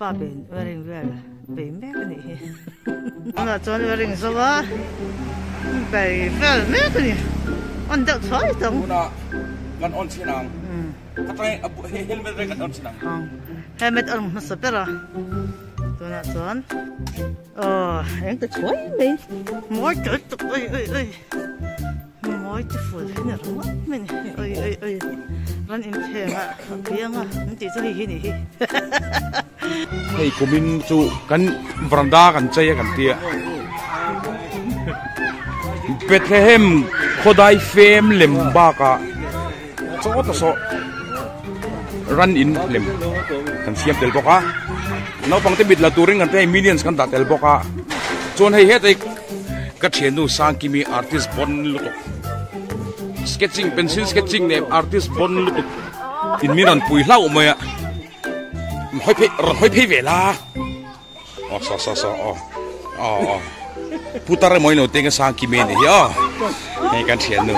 Pa ber wearing vel bei mek a nih hi. Tunah chuan wearing zo a bei vel mek a ni. On deuh thuai tawng. Tunah kan on chin ang. Ka try helmet reng kan on chin ang. Helmet on hmasa ber a. Tunah chuan aw eng ta thuai mai. Mawi tel tuk oi oi oi. Mawi ti ful hi ni ringawt mai ni. Oi oi oi. Ran inpheng a a piang a an tih chu hei hi nih hi. Hei kumin chu kan veranda kan chei a kan tia. Bethlehem khawdai fem lem bakah chaw ta sawh ran in lem kan siam tel bawk a. Naupang te mit la turin kan tia hei minions kan dah tel bawk a. Chuan hei hetah hi ka thiannu Sangkimi artist bon lutuk sketching pencil sketching leh artist bon lutuk in min rawn pui hlauh mai a. Hawi phei rawn hawi phei ve la. Aw saw saw saw aw aw aw putar emaw ilo teng a sang kim e nih hi aw hei kan thian nu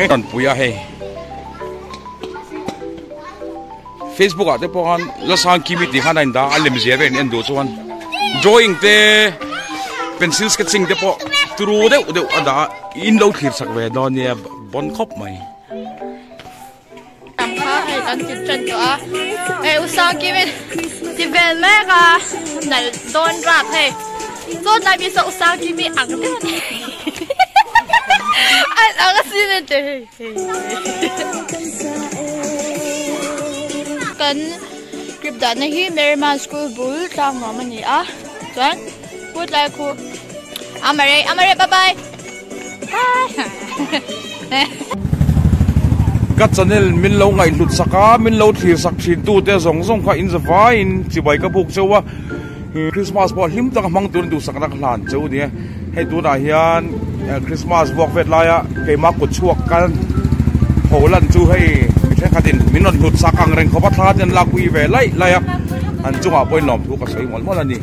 rawn pui a hei facebook ah te pawh khan la sang kim i tih khan a in dah a lem zia vel in en duh chuan drawing te pencil sketching te pawh turu deuh deuh a dah a in lo thlir chak ve dawn nia bon khawp mai. Tam kha hei kan ti tan tawh a hei u Sangkimin ti vel mek a nalh dawn rap hei chaw tlai mi saw u Sangkimi ang deuh a ni an ang asin a ti hei kan grip dahna hi Maryman school bul tlang nuam a ni a chuan pu tlai khu Amare Amare bye bye. Ka channel min lo ngaihhlut sak a, min lo thlir sak thin tu te zawng zawng kha in zavai in chibai ka buk cheu a, Christmas pawh hlim taka hmang turin duhsakna ka hlan cheu nia, hei tunah hian Christmas vuak vet laia keimah kut chhuak kan tho lan chu hei mi thenkhatin min rawn hlut sak ang reng khawp a thla te an lakpui ve laih laih a, an chungah pawhin lawmthu ka sawi mawlh mawlh a ni.